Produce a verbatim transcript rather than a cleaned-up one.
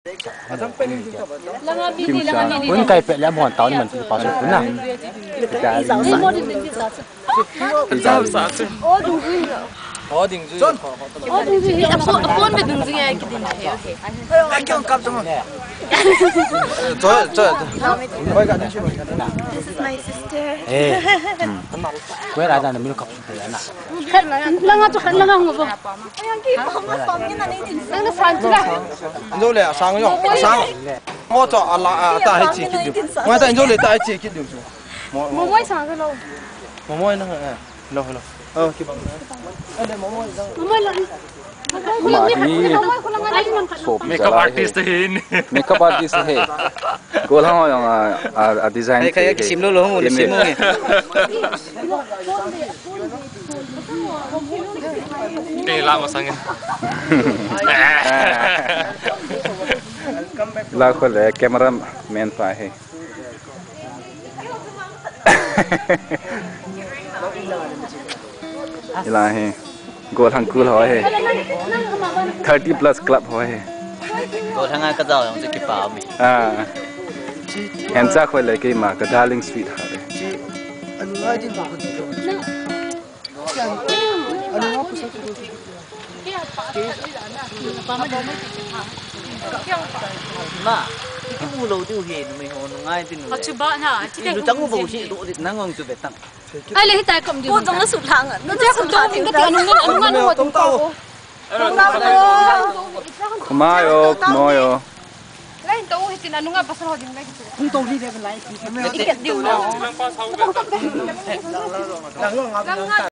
Kim Sang. Un kai pe le mon tao ni man ti pa so kun na. This is my sister. Eh. Hmm. Koi ra da na mi kap su pe na. Langa chu khat langa ngo bo. Nang na san chu la. Injo le asang jo. Asang. Mo to ala ta hai chi kit diu. Mo ta injo le ta hai chi kit diu. Mo mo. Mo mo sang lo. Mo mo na. Hello, hello. Oh, kibang na. Mo mo lo. Ama hi. Makeup artist hi. Makeup artist hi. Golhang ho jong a, a, a design. Kaya kisim lo lo hung le sim nge. Kei la masang. La khole camera man pa hi. Ila hi. Golhang kul ho hi. Thirty plus club ho hi. Golhang a ka jao jong chu kipa mi. Ah. Hencha khoi le keima ka darling sweetheart hi. Ma, iki mu lo diu hi, numei ho nungai tin. Achu ba na, achu de. Lu tang u bo si, lu dit nang ong chu betang. Ai le hitai kom diu. Ko jong na sut lang. Na je kun to min ka ti anung ngan anung ngan ho tung ko. Kumayo, kumayo. Lai to hitin anung a pasal ho ding lai. Kung to ni de lai. Ikat diu na.